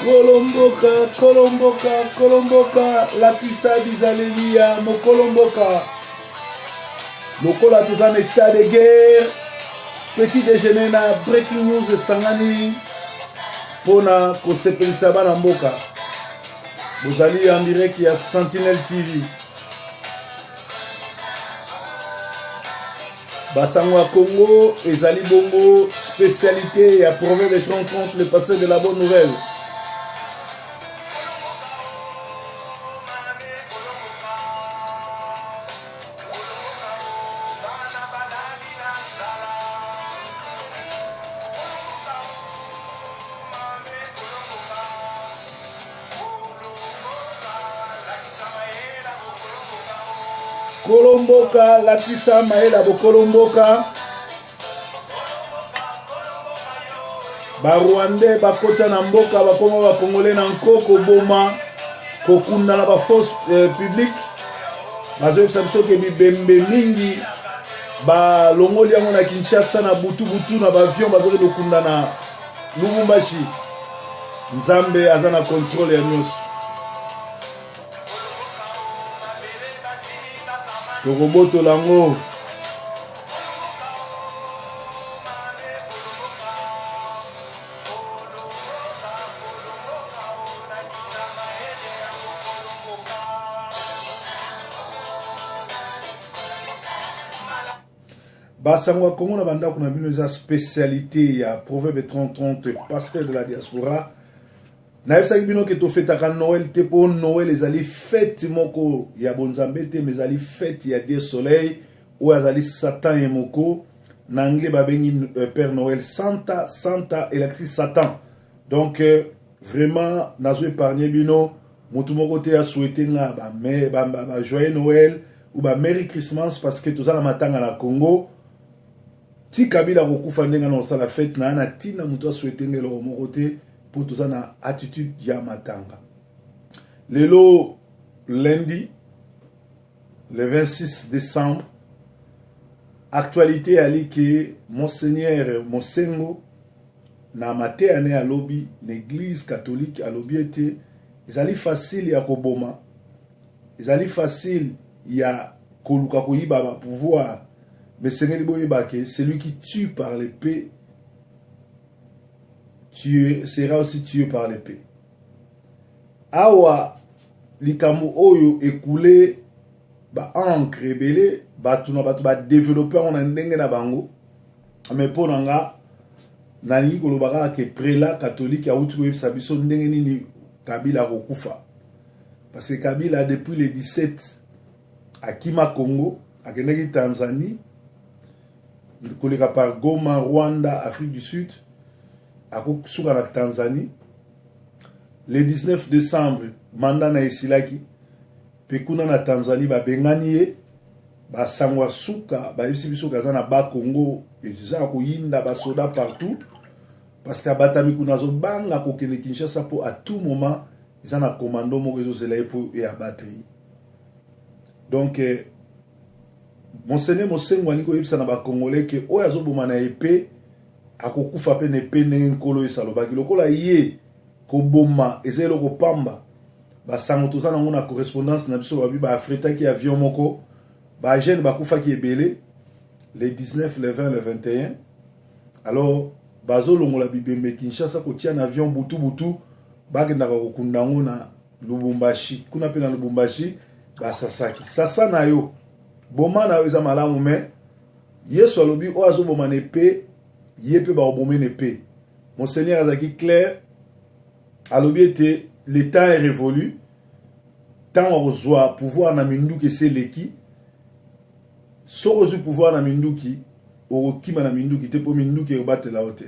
Kolo mboka, kolo mboka, kolo mboka, lakisa bizaleli ya mokolo mboka. Lokola toza na etat de guerre, petit déjeuner na breaking news esangani mpo na kosepelisa bana mboka. Bozali en direct ya Sentinelle TV. Basango ya Congo ezali bongo spécialité ya Proverbe 30 le passé de la bonne nouvelle. Kolo mboka lakisa mayele ya bokolo mboka. Ba Rwandais bakota na mboka bakoma ba Congolais na nko koboma kokunda na ba fosse eh, publique bazoyebisa biso ke bibembe mingi balongoli yango na Kinshasa na butu butu na baavion bazokende kokunda na Lubumbashi. Nzambe aza na controle ya nyonso. Tokobotola yango. Basango ya Congo na bandako na bino eza spécialité ya Proverbe 3030 pasteur de la diaspora. Nayebisaki bino ke tofetaka Noël te mpo Noël ezali fete moko ya bonzambe te, mais ezali fete ya Dieu Soleil oyo azali Satan ye moko. Na anglais babengi euh, Père Noël Santa, Santa elakisi Satan. Donc euh, vraiment nazo épargner bino motu moko te asouhaite nga ba, ba, ba, ba joyeux Noël ou ba Merry Christmas parce que toza na matanga na Congo. Ti Kabila kokufa ndenge na kosala fete na na tina moto asouhaite nga eloko moko te mpo toza na attitude ya matanga. Lelo lundi le 26 décembre actualité eyali ke monseigneur Mosengo na mateya ne alobi na église catholique alobi ete ezali facile ya koboma ezali facile ya koluka koyiba ba pouvoir mais esengeli boyeba ke celui qui tue par l'épée tu sera aussi tué par l'épée. Awa likambo oyo ekule ba encre ebele bato na bato badevelope yango na ndenge na bango me mpo na nga nalingi koloba kaka ke prela catholique awuti koyebisa biso ndenge nini Kabila akokufa parce que Kabila depuis le 17 akima Congo akendaki Tanzanie koleka par Goma Rwanda Afrique du Sud akosuka na Tanzanie le 19 décembre mandat na esilaki mpe kuna na Tanzanie babengani ye basango ya suka bayebisi biso kaza na ba Congo eza koyinda basoda partout parce que abatami kuna azobanga kokende Kinshasa mpo à tout moment eza na commando moko ezozela ye mpo e abattre ye donc eh, monseigneur Mosengo alingi koyebisa na bacongolais ke oyo azoboma na epe akokufa mpe na epe ndenge Nkolo Yesu alobaki lokola ye koboma eza eloko pamba basango toza nango na correspondance na biso babi baafretaki avion moko bajeune bakufaki ebele le 19 le 20 le 21 alors bazolongola bibembe Kinshasa kotia na avion butu butu bakendaka kokunda yango na Lubumbashi kuna mpe na Lubumbashi basasaki sasa na yo boma na yo eza malamu me Yesu alobi oyo azoboma na epe ye mpe bakobome na epe monseigneur azalaki clair alobi ete le temps est révolu ntango akozwa pouvoir na minduki esi eleki soki ozwi pouvoir na minduki okokima na minduki te mpo minduki ekobatela yo te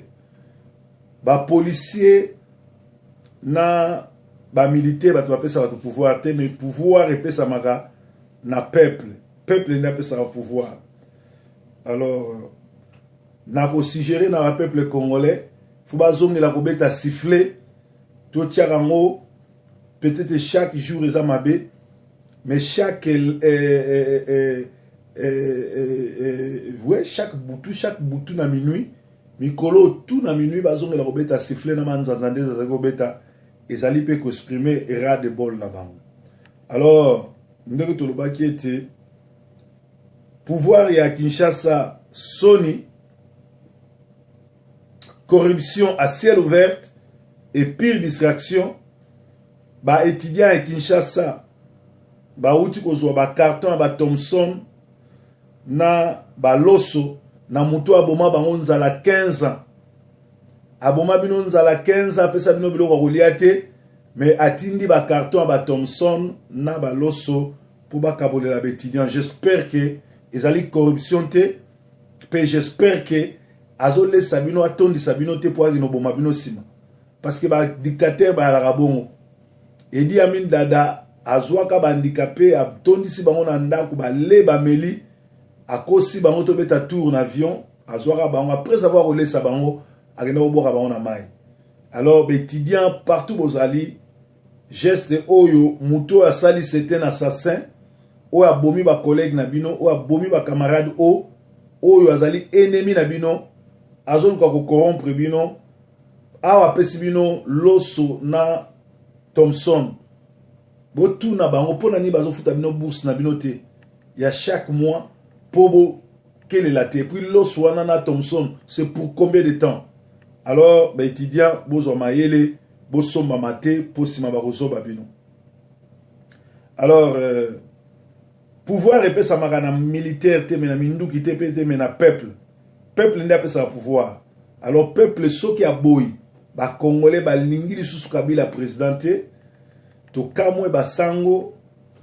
bapolisier na bamilitaire bato bapesa bato pouvoir te mais pouvoir epesamaka na peuple peuple nde apesaka pouvoir alors nakosuggere na bapeuple congolais fo bazongela kobeta sifflet totiaka yango peut-être chaque jour eza mabe mais chaque euh, euh, euh, euh, ouais, chaque butu chaque butu na minuit mikolo tout na minuit bazongela kobeta sifflet na manzanza nde ezalaki kobeta. Ezali mpe koexprime ras de bol na bango. Alors ndenge tolobaki ete pouvoir ya Kinshasa soni, corruption à ciel ouvert et pire distraction. Ba étudiants ya Kinshasa bauti kozwa ba carton ya ba Thomson na baloso na moto aboma bango nzala 15 ans. Aboma bino nzala 15 ans, apesa bino biloko ya kolia te, mais atindi ba carton ya ba Thomson na baloso mpo bakabolela ba étudiants. J'espère que ezali corruption te, mpe j'espère que azolesa bino, atondisa bino te mpo akende oboma bino nsima, parce que ba dictateur bayalaka bongo. Idi Amin Dada azwaka bahandicapé, atondisi bango na ndako, bale bameli, akosi bango tobeta tour na avion. Azwaka bango, après avoir kolesa bango, akenda kobwaka bango na mai. Alors baétudiant partout bozali, geste oyo moto oyo asali, c'est un assassin oyo abomi bacollègue na bino, oyo abomi bacamarade, oyo azali ennemi na bino, azoluka kocorrompre bino. Awa apesi bino loso na Thomson. Botuna bango mpo na nini bazofuta bino bourse na bino te ya chaque mois, mpo bokelela te. Puis loso wana na Thomson, c'est pour combien de temps? Alors baétudiant, bozwa mayele, bosombama te mpo nsima bakozoba bino. Alors pouvoir epesamaka na militaire te, mais na minduki te mpe te, mais na peuple. Peuple nde apesaka pouvoir. Alors peuple soki aboyi, bacongolais balingi lisusu Kabila président te. Tokamwe, basango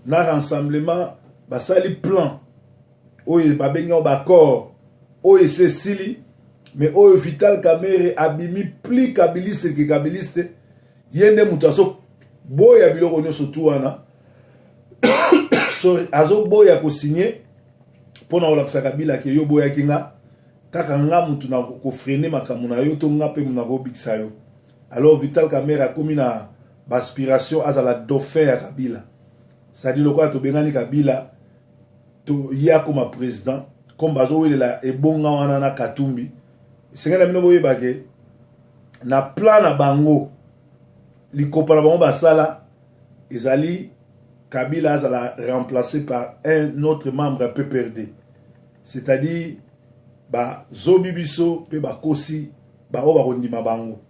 na rassemblement basali plan oyo babengi yango baaccord oyo esi esili, mais oyo Vital Kamerhe abimi plus kabiliste ke kabiliste. Ye nde moto azoboya biloko nyonso tu wana. Sorry, azoboya kosigne mpona kolakisa Kabila ke yo boyaki nga, kaka nga mutu na kofreiner makambo na yo, to nga mpe mutu nakobikisa yo. Alors Vital Kamerhe akomi na baaspiration azala dauphin ya Kabila, c'est-à-dire lokola tobengani Kabila, to ye akoma président, comme bazowelela ebonga wana na Katumbi. Esengeli na bino boyeba ke na plan na bango, likopa na bango basala ezali Kabila azala remplacé par un autre membre ya PPRD, c'est-à-dire bazobi biso mpe bakosi baoyo bakondima bango.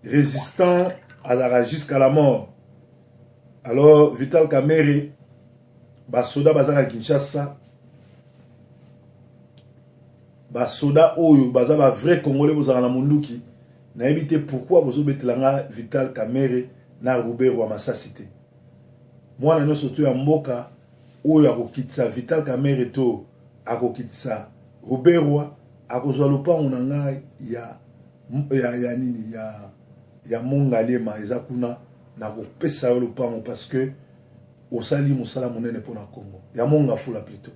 Résistant azalaka jusqu'à la mort. Alors Vital Kamerhe, basoda baza na Kinshasa, basoda oyo baza bavrai Congolais, bozala na munduki. Nayebi te pourquoi bozobetela nga Vital Kamerhe na Ruberwa masasi te. Mwana nyonso to ya mboka oyo akokitisa Vital Kamerhe to akokitisa Ruberwa, akozwa lopango na ngai ya nini ya Mongaliema eza kuna. Nakopesa yo lopango parce que osali mosala monene mpona Congo, ya Mongafula plutôt.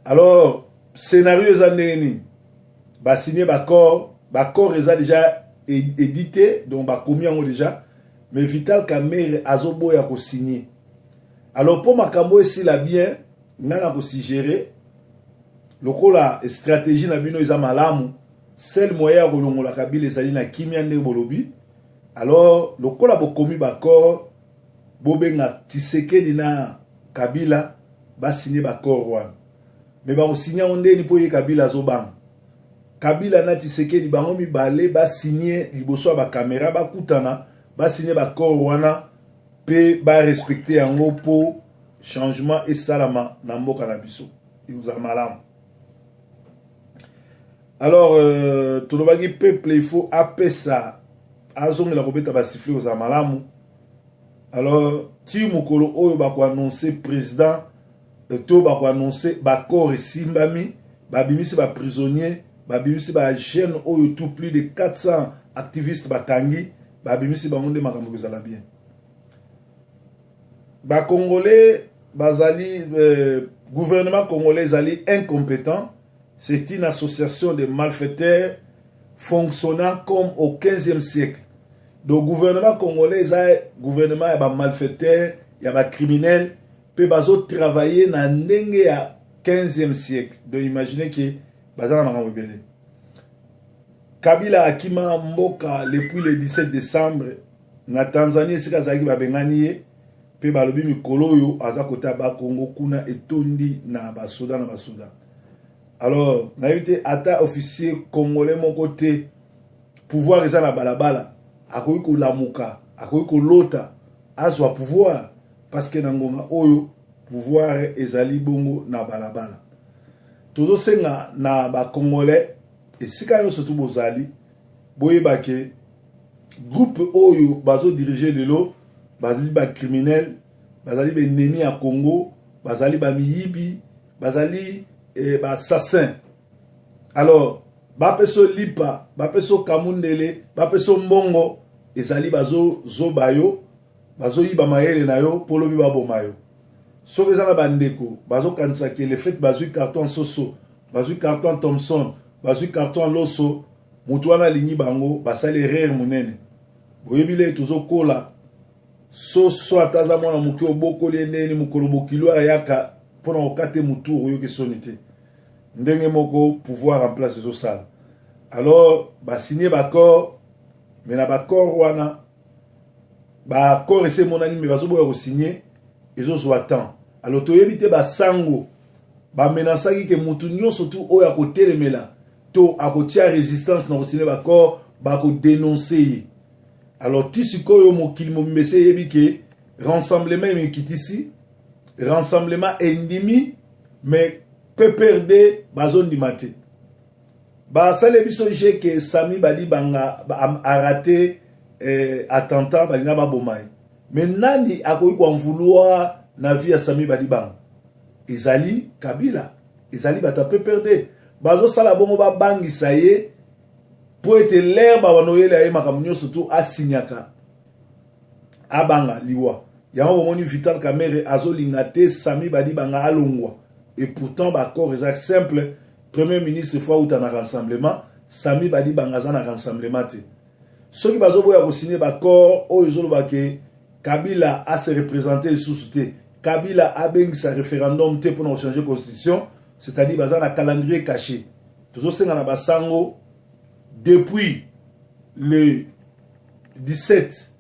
Alors scénario eza ndenge nini? Basigne baaccord, baaccord eza déjà édité, donc bakomi yango déjà, mais Vital Kamerhe azoboya kosigne. Alors mpo makambo esila bien, ngai na kosuggérer, lokola stratégie na bino eza malamu, seul moyen ya kolongola Kabila ezali na kimia ndenge bolobi. Alors lokola bokomi baaccord, bobenga Tshisekedi na Kabila basigne baaccord wana. Mais bakosigne yango ndeni? Mpo ye Kabila azobanga. Kabila na Tshisekedi bango mibale basigne liboso ya bacaméra, bakutana, basigne baaccord wana mpe barespecte yango mpo changement esalama na mboka na biso, ekozala malamu. Alors tolobaki peuple il faut apesa, azongela kobeta basifflet, kozala malamu. Alors ti mokolo oyo bakoannonce président to bakoannonce baaccord esimbami, babimisi baprisonnier, babimisi bajeune oyo tout plus de 400 activistes bakangi, babimisi bango, nde makambo kozala bien. Bacongolais bazali gouvernement congolais ezali incompétent, c'est une association de malfaiteurs fonctionnant comme au 15e siècle. Donc gouvernement congolais eza gouvernement ya bamalfaiteur, ya bacriminel, mpe bazotravaille na ndenge ya 15e siècle. Donc imaginez ke baza na makambo ebele. Kabila akima mboka depuis le 17 décembre. Na Tanzanie esika azalaki babengani ye mpe balobi mikolo oyo aza kota Bakongo kuna etondi na basoda na basoda. Alors nayebi te ata officier congolais moko te, pouvoir eza na balabala, akoki kolamuka, akoki kolota azwa pouvoir, parce que na ngonga oyo pouvoir ezali bongo na balabala. Tozosenga na ba congolais esika nyonso tu bozali, boyeba ke groupe oyo bazodirige lelo bazali ba criminel, bazali ba ennemi ya Congo, bazali ba miyibi, bazali ba assassin. Alors bapesa lipa, bapesa kamundele, bapesa mbongo, ezali bazozoba yo, bazoyiba mayele na yo mpo lobi baboma yo. Soki eza na bandeko bazokanisa ke le fait bazwi carton soso, bazwi carton Thomson, bazwi carton loso, motu wana alingi bango, basali erreur monene. Boyebi le tozokola soso, ata aza mwana moke, obokoli ye ndeni, mokolo bokilo ayaka mpona kokate motu, oyoki soni te. Ndenge moko pouvoir en place ezosala. Alors basigne baaccord, mais na baaccord wana, baaccord esi emonani, mais bazoboya kosigne, ezozwa temps. Alors toyebi te, basango bamenasaki ke mutu nyonso tu oyo akotelemela to akotia résistance na kosigne baaccord, bakodénonce ye. Alors ti sikoyo mokili mobimba esi eyebi ke rassemblement emekitisi, rassemblement endimi, mais PPRD bazondima te. Basali biso je ke Sami Badibanga araté attentat, balinga baboma ye. Mais nani akoki koen vouloir na vie ya Sami Badibanga? Ezali Kabila, ezali bato ya PPRD. Bazosala bongo, babangisa ye mpo ete lere babanda oyela ye makambo nyonso tu asinyaka, abanga liwa. Yango bomoni Vital Kamerhe azolinga te Sami Badibanga alongwa. Et pourtant baaccord eza simple: premier ministre faut auta na rassemblement. Sami Badibanga aza na rassemblement te. Soki bazoboya kosigne baaccord oyo ezoloba ke Kabila ase représente lisusu te, Kabila abengisa référendum te mpona kochange constitution, c'est-à-dire baza na calendrier caché. Tozosenga na basango, depuis le 17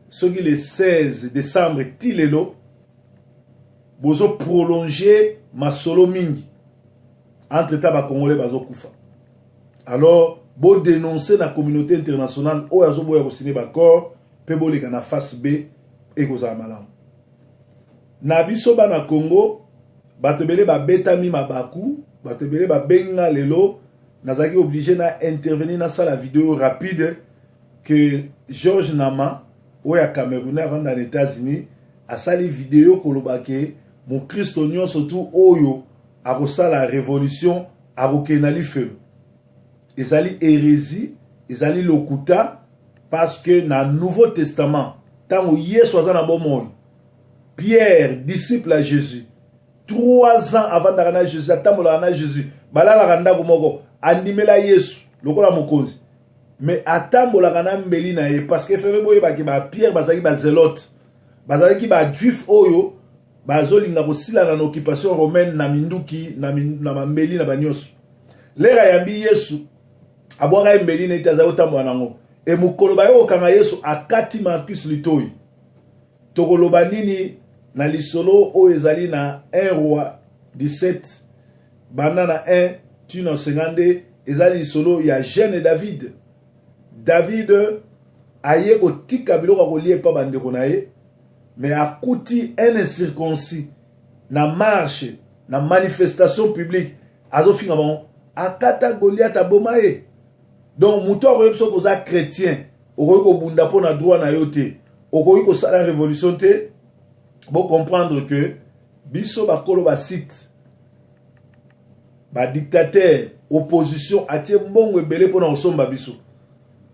soki le 16 décembre ti lelo, bozoprolonge masolo mingi. Entre temps bacongolais bazokufa. Alors bodénonce na communauté internationale oyo azoboya kosigne baaccord, mpe boleka na face B, ekozala malamu na biso bana Congo. Bato ebele babetami mabaku, bato ebele babenga. Lelo nazalaki obligé na intervenir, nasala video rapide que George Nama oyo ya Camerounais avanda na États-Unis asali video koloba ke mokristo nyonso tu oyo akosala révolution akokende na lifelo. Ezali hérésie, ezali lokuta, parce que na Nouveau Testament, ntango Yesu aza na bomoi, Pierre, disciple ya Jésus, 3 ans avandaka na Jésus, atambolaka na Jésus, balalaka ndako moko, andimela Yesu lokola mokonzi, mais atambolaka na mbeli na ye, parce que frère, boyebaki bapierre bazalaki bazélote, bazalaki bajuif oyo bazolinga kosilana na occupation romaine na minduki, na bambeli na banyonso. Lere ayambi Yesu, abwaka ye mbeli neti azali kotambola nango. E mokolo baye kokanga Yesu, akati Malchus litoi. Tokoloba nini na lisolo oyo ezali na 1 Roi 17, banda na 1 tina 52? Eza lisolo ya jeune David. David aye kotika biloko ya kolia epa bandeko na ye, mais akuti un incirconcis na marche, na manifestation publique, azofinga bango, akata Goliath, aboma ye. Donc moto akoyebi soki oza chrétien, okoki kobunda mpo na droit na yo te, okoki kosala révolution te. Bocomprendre que biso bakolo basite, badictateur, opposition atie mbongo ebele mpona kosomba biso.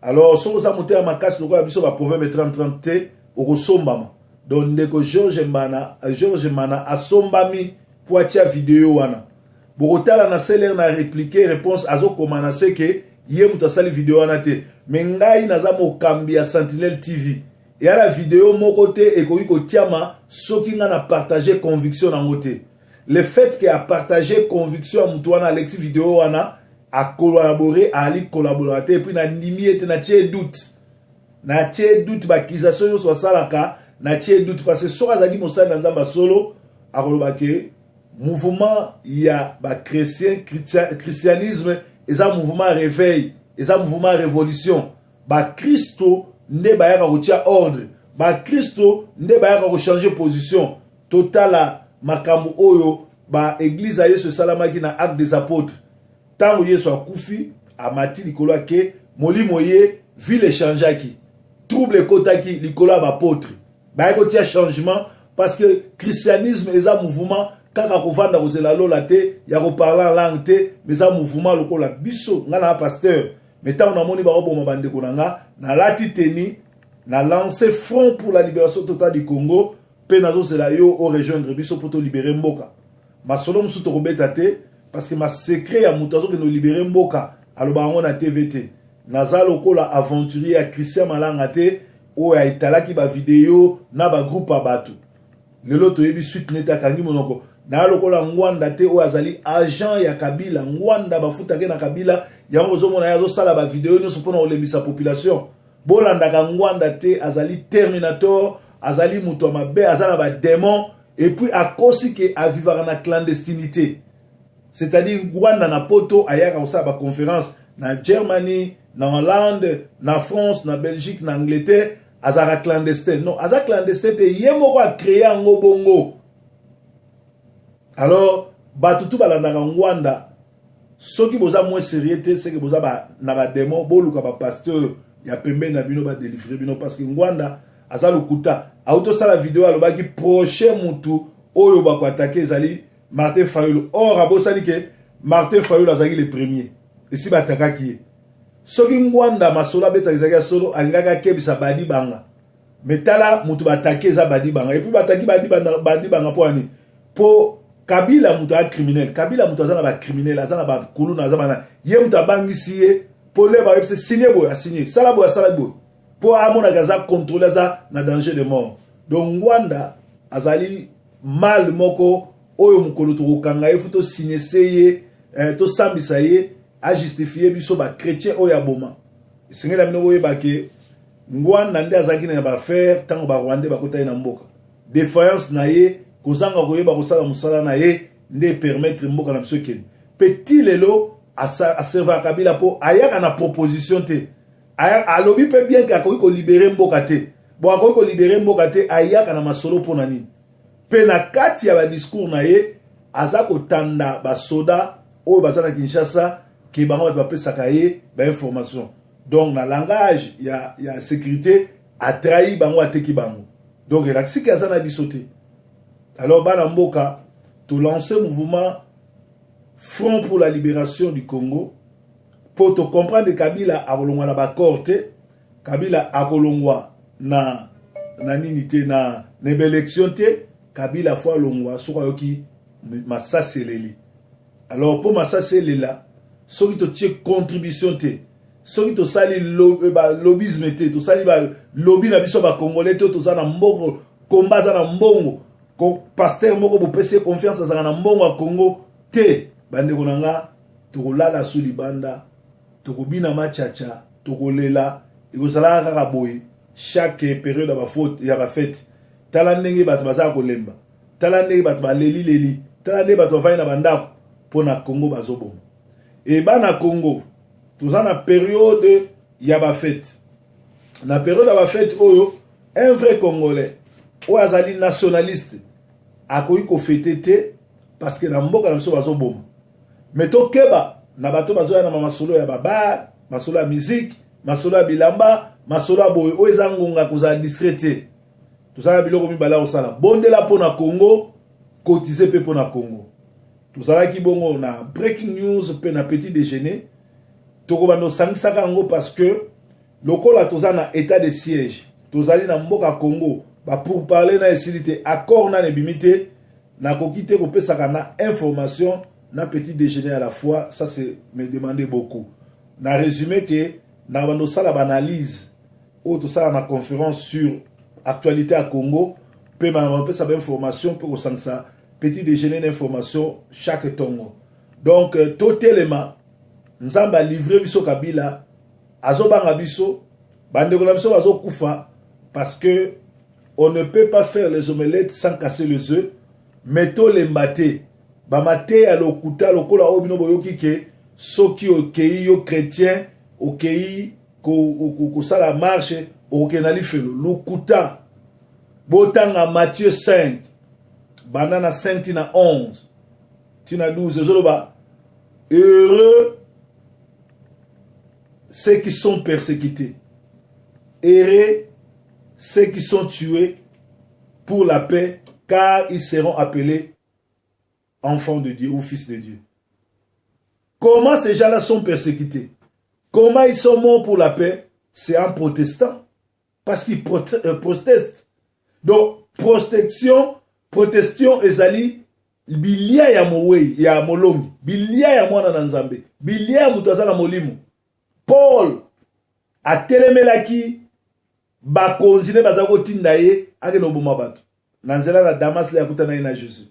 Alors soki oza motema makasi lokola biso baproverbe 30 te, okosombama. Donc ndeko George Mbana, George Mana asombami mpo atia video wana. Bokotala na selere na réplique, réponse azokoma na se ke ye moto asali video wana te. Mais ngai naza mokambi ya Sentinelle TV, eya na video moko te ekoki kotiama soki ngai na partage conviction nango te. Le fait ke apartage conviction ya motu wana, alexi video wana, akolabore, ali collaborateur, et puis nandimi ete natie doute. Natie doute, baaccusation nyonso basalaka, natie doute, parce que soki azalaki mosali na Nzambe ya solo, akoloba ke mouvement ya bachrétien, christianisme eza mouvement réveil, eza mouvement révolution. Bakristo nde bayaka kotia ordre, bakristo nde bayaka kochanger position. Totala makambo oyo baéglise ya Yesu esalamaki na Acte des Apôtres. Ntango Yesu akufi, amati likolo, ake molimo ye, ville echangeaki, trouble ekotaki likolo ya baapôtre, bayaki kotia changement, parce que christianisme eza mouvement kaka kovanda kozela lola te, ya koparler en langue te, mais eza mouvement lokola biso. Ngai na pasteur, mais ntango namoni bakoboma bandeko na nga, nalati tenue, na lancé Front pour la libération totale du Congo, mpe nazozela yo orejoindre biso mpo tolibérer mboka. Masolo mosusu tokobeta te, parce que masecret ya moto azokende olibérer mboka, aloba yango na TV te. Naza lokola aventurier ya Christian Malanga te, oyo aetalaki bavideo na bagroupe ya bato. Lelo toyebi suite neti akangi monoko. Naya lokola Ngwanda te, oyo azali agent ya Kabila. Ngwanda bafutaki na Kabila, yango ozomona ye azosala bavideo nyonso mpona kolembisa population. Bolandaka Ngwanda te, azali terminator, azali moto ya mabe, aza na badémon. Et puis akosi ke avivaka na clandestinité, c'est-à-dire Ngwanda na Poto ayaka kosala baconférence na Germany, na Hollande, na France, na Belgique, na Angleterre, azalaka clandestin. Non, aza clandestin te, ye moko acréer yango bongo. Alors bato tu balandaka Ngwanda, soki boza moins sérieux te, seke boza na badémon. Boluka bapasteur ya pembeni na bino badélivrer bino, parce que Ngwanda aza lokuta. Auti osala video, alobaki prochain mutu oyo bakoattaquer ezali Martin Fayulu. Or abosani ke Martin Fayulu azalaki le premier, esi baattaquaki ye. Soki Ngwanda masolo abetaka ezalaki ya solo, alingaki akebisa Badi Banga. Me tala moto baattaquer, eza Badi Banga. Et puis baattaquer Badi Banga mpo ani? Mpo Kabila moto aza criminel. Kabila moto aza na bacriminel, aza na bakuluna, aza bana ye. Moto abangisi ye mpo le bayebisi signe boye, asigne, sala boye, asala boye, mpo amonaka aza contrôle, aza na danger de mort. Donc Ngwanda azali mal moko oyo mokolo tokokanga ye, fu tosignese ye, tosambisa ye, ajustifier biso bachrétien oyo aboma. Esengeli na bino boyeba ke Ngwanda nde azalaki na baaffaire ntango barwandais bakota ye na mboka. Défaillance na ye, kozanga koyeba kosala mosala na ye, nde permettre mboka na biso ekende. Mpe ti lelo aservaka Kabila, mpo ayaka na proposition te. Alobi mpe bien ke akoki kolibérer mboka te. Bon, akoki kolibérer mboka te, ayaka na masolo mpo na nini? Mpe na kati ya badiscours na ye, aza kotanda basoda oyo baza na Kinshasa ke bango bato bapesaka ye bainformation. Donc na langage ya sécurité, atrahi bango, ateki bango. Donc elakisi ke aza na biso te. Alors bana mboka, tolance mouvement Front pour la libération du Congo mpo tocomprendre Kabila akolongwa na baaccord te, Kabila akolongwa na nini te, na baélection te. Kabila fo alongwa soki ayoki masasi eleli. Alors mpo masasi elela, soki totie contribution te, soki tosali balobbyisme te, tosali balobi na biso bacongolais te, toza na mbongo, komba aza na mbongo, pasteur moko bopesi ye confiance azalaka na mbongo ya Congo te, bandeko na nga, tokolala su libanda, tokobina machacha, tokolela. Ekozalaka kaka boye chaque période ya bafête. Tala ndenge bato baza kolemba, tala ndenge bato balelileli, tala ndenge bato bafandi na bandako mpo na Congo bazoboma. E bana Congo, toza na période ya bafête. Na période ya bafête oyo, un vrai Congolais oyo azali nationaliste akoki kofêter te, parce que na mboka na biso bazoboma. Me tokeba na bato bazoya na masolo ya babar, masolo ya musique, masolo ya bilamba, masolo ya boye. Oyo eza ngonga kozala distrait te. Tozala biloko mibale ya kosala: bondela mpo na Congo, cotiser mpe mpo na Congo. Tozalaki bongo na breaking news mpe na petit déjeuner. Tokobanda osangisaka yango, parce que lokola toza na état de siège, tozali na mboka Congo, bapourparler na esili te, accord nano ebimi te, nakoki te kopesaka na information na petit déjeuner à la fois. Ça, c'est me demander beaucoup. Na résumé ke na bando osala baanalyse oyo tosala na conférence sur actualité ya Congo, mpe na bapesa bainformation mpe kosangisa petit déjeuner na information chaque tongo. Donc totelema. Nzambe alivrer biso Kabila, azobanga biso. Bandeko na biso bazokufa parce que on ne peut pas faire les omelettes sans casser les œufs. Mais tolemba te. Bamateya lokuta lokola oyo bino boyoki ke soki okei yo chrétien, okei kosala marche, okokende na lifelo, lokuta. Botanga Matthieu 5, banda na 5 tina 11 tina 12. Ezoloba: "Heureux ceux qui sont persécutés, heureux ceux qui sont tués pour la paix, car ils seront appelés enfants de Dieu ou fils de Dieu." Comment ces gens-là sont persécutés? Comment ils sont morts pour la paix? C'est en protestant. Parce qu'ils protestent. Donc, protection, protestion ezali bilia ya mowei, ya molongi, bilia ya mwana na Nzambe, bilia ya moto aza na molimo. Paul atelemelaki bakonzi nde baza kotinda ye akende koboma bato na nzela na Damas. Le akutana ye na Jésus.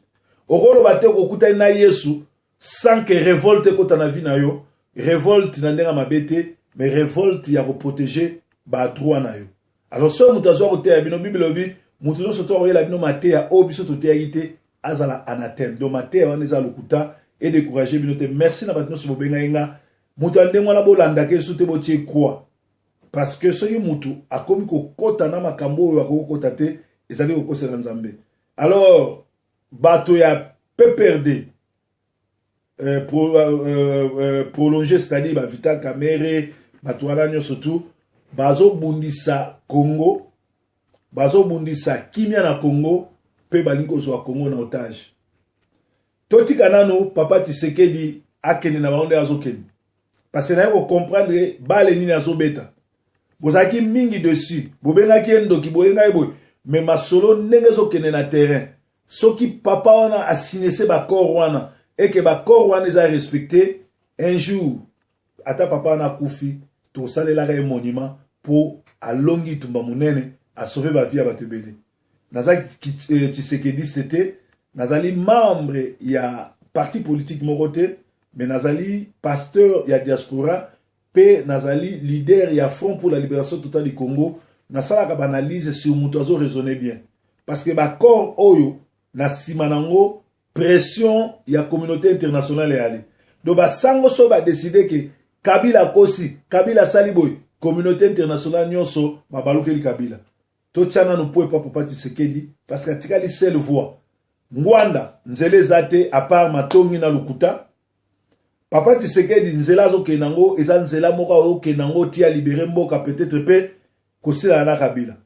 Okoloba te okokutani na Yesu sans que révolte ekota na vie na yo. Révolte na ndenge mabe te, mais révolte ya koprotéger badroit na yo. Alors soki moto azwa koteya bino, Bible elobi moto nyonso to akoyela bino mateya oyo biso toteyaki te azala anathème. Donc mateya wana eza lokuta, edécourager bino te. Merci na bato nyonso bobengai nga. Moto ya ndenge wana, bolandaka esu te, botie croix, parce que soki motu akomi kokɔta na makambo oyo akoki kokɔta te, ezali kokosela Nzambe. Alors bato ya PPRD prolongé, c'est-à-dire baVital Kamerhe, bato wana nyonso tu bazobundisa Congo, bazobundisa kimia na Congo mpe balingi kozwa Congo na otage. Totika nanu papa Tshisekedi akende na bango nde azokende, parce que naye kocomprendre bale nini azobeta. Bozalaki mingi dessus, bobengaki ye ndoki, boyengaki boye, mais masolo ndenge ezokende na terrain, soki papa wana asigner baaccord wana, eke baaccord wana eza respecté, un jour ata papa wana akufi, tosalelaka ye monument mpo alongi etumba monene, asauver bavie ya bato ebele. Naza tshisekediste te, nazali membre ya parti politique moko te, mais nazali pasteur ya diaspora mpe nazali leader ya Front pour la libération totale du Congo. Nasalaka baanalyse sur moto azo raisonner bien, parce que baaccord oyo na nsima nango pression ya communauté internationale eyali. Donc basango soki badécider ke Kabila akosi, Kabila asali boye, communauté internationale nyonso babalukeli Kabila. Totia nanu po epa papa Tshisekedi, parce que atikali seule voie. Ngbanda nzela eza te, à part matongi na lokuta. Papa Tshisekedi, nzela azokende yango eza nzela moko azokende yango ti alibérer mboka, peut-être mpe kosilana na Kabila.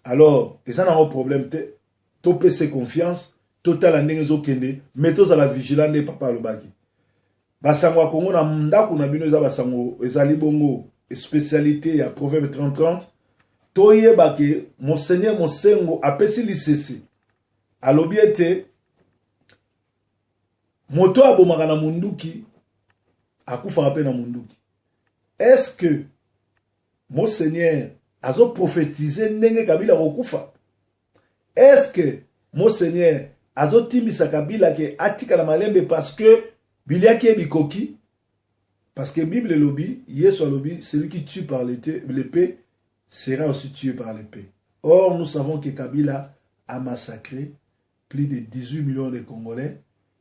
Alors eza nango problème te, topesa confiance, totala ndenge ezokende, mais tozala vigilant. Nde papa alobaki basango ya Kongo na ndako na bino eza basango, ezali bongo spécialité ya Proverbe 3030. Toyeba ke Monseigneur Mosengo apesi lisese, alobi ete moto abomaka na munduki akufaka mpe na munduki. Est-ce que Monseigneur azoprophétiser ndenge Kabila kokufa? Est-ce que Monseigneur azotimbisa Kabila ke atikala malembe parce que biliaki ye bikoki? Parce que Bible elobi, Yesu alobi: "Celui qui tue par l'épée sera aussi tué par l'épée." Or nous savons que Kabila a massacré plus de 18 millions de Congolais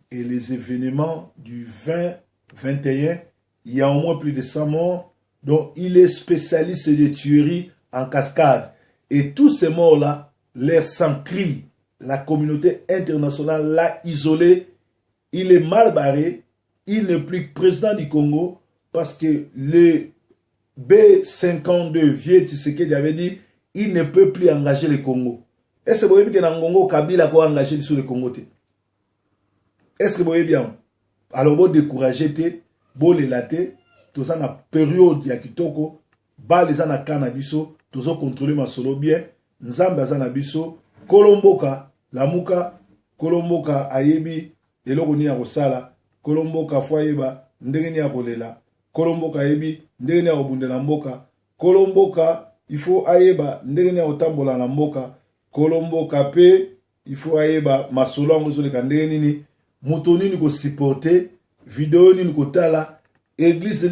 et les événements du 20 21, il y a au moins plus de 100 morts. Donc il est spécialiste de tueries en cascade et tous ces morts là, leur sang crie. La communauté internationale l'a isolé. Il est mal barré. Il n'est plus président du Congo parce que le B52 vieux Tshisekedi avait dit: il ne peut plus engager le Congo. Est-ce que boyebi ke na ngongo Kabila ko engager biso le Congo te? Est-ce que boyebi yango? Alors bodécourager te, bolela te. Toza na période ya kitoko, bale eza na ka na biso, tozocontrôler masolo bien. Nzambe aza na biso. Kolo mboka lamuka, kolo mboka ayebi eloko nini ya kosala, kolo mboka faut ayeba ndenge nini ya kolela, kolo mboka ayebi ndenge nini ya kobundela mboka, kolo mboka il faut ayeba ndenge nini ya kotambola na mboka, kolo mboka mpe il faut ayeba masolo yango ezoleka ndenge nini, moto nini kosupporter, video nini kotala, église nini.